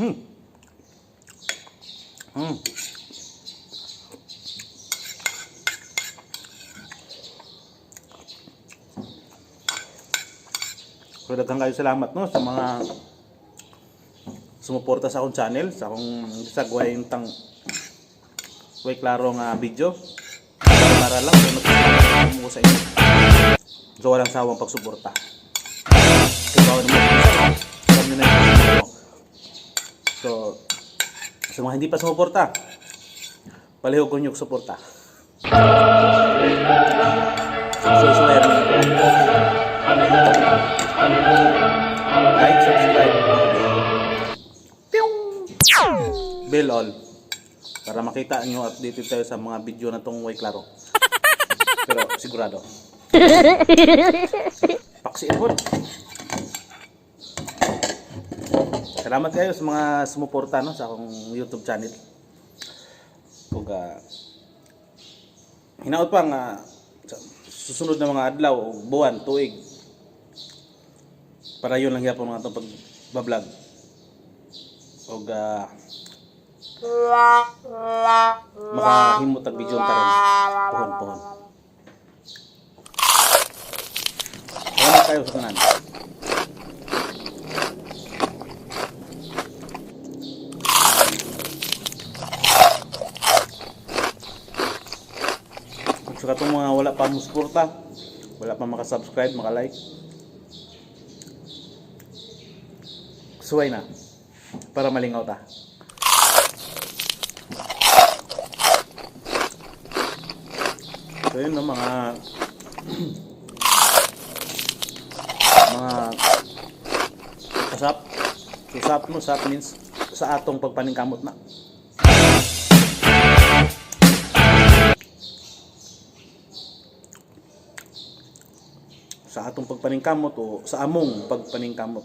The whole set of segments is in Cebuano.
So daghang kayo salamat, no, sa mga sumuporta sa akong channel, sa akong bisag way tang way klaro nga video. Para lang pero nagpapakita mo sa inyo. So walang sawang pagsuporta. Kaya bawal mo alam niyo na yung ko. So sa mga hindi pa sumuporta, palihog ko niyo suporta. So, so, like, subscribe, bell all para makita nyo, updated tayo sa mga video na tong way klaro. Pero sigurado. Paksiin po. Salamat kayo sa mga sumuporta, no, sa akong YouTube channel. Kung hinaot pa nga sa susunod na mga adlaw o buwan, tuig, para yun lang gyapon mga itong pagbablog. Og makahimot ang video karon. Pohon pohon. Salamat kayo sa tanan. Kung sa katong mga wala pa mo suporta, wala pa makasubscribe, makalike, suway na para malingaw ta. So yun, no, mga kasap. So sap, no, sap means sa atong pagpaningkamot na. Sa atong pagpaningkamot o sa among pagpaningkamot.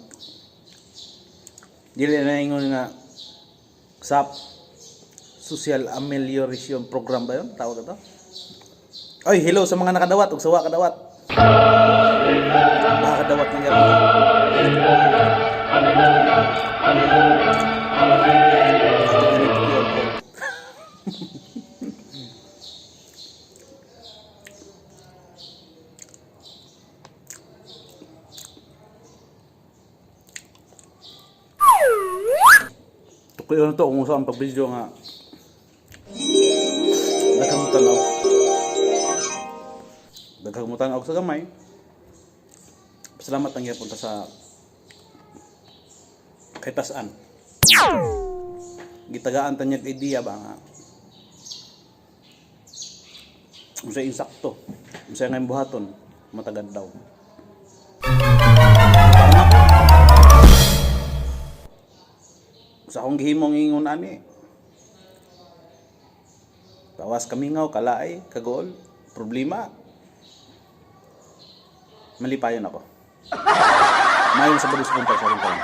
Dili na ingon nga SAP, Social Amelioration Program ba yun? Tawag ito? Ay, hello sa mga nakadawat ug sawa kadawat. Makakadawat ng gyapon. Ato gani QR code. Tukoy na to kung saan pag-video nga daghang mo tanaw. Daghang mo tanaw sa gamay. Salamat ang gyapon ta sa kay tasan. Gitagaan ta niya idea ba nga unsay insakto, unsay nga buhaton matagad daw. Tama. Sa akong gihimong ingon ani, tawas kamingaw, kalaay, kagol, problema. Malipayon ako. Mayon sa bagos punta sa akong taon.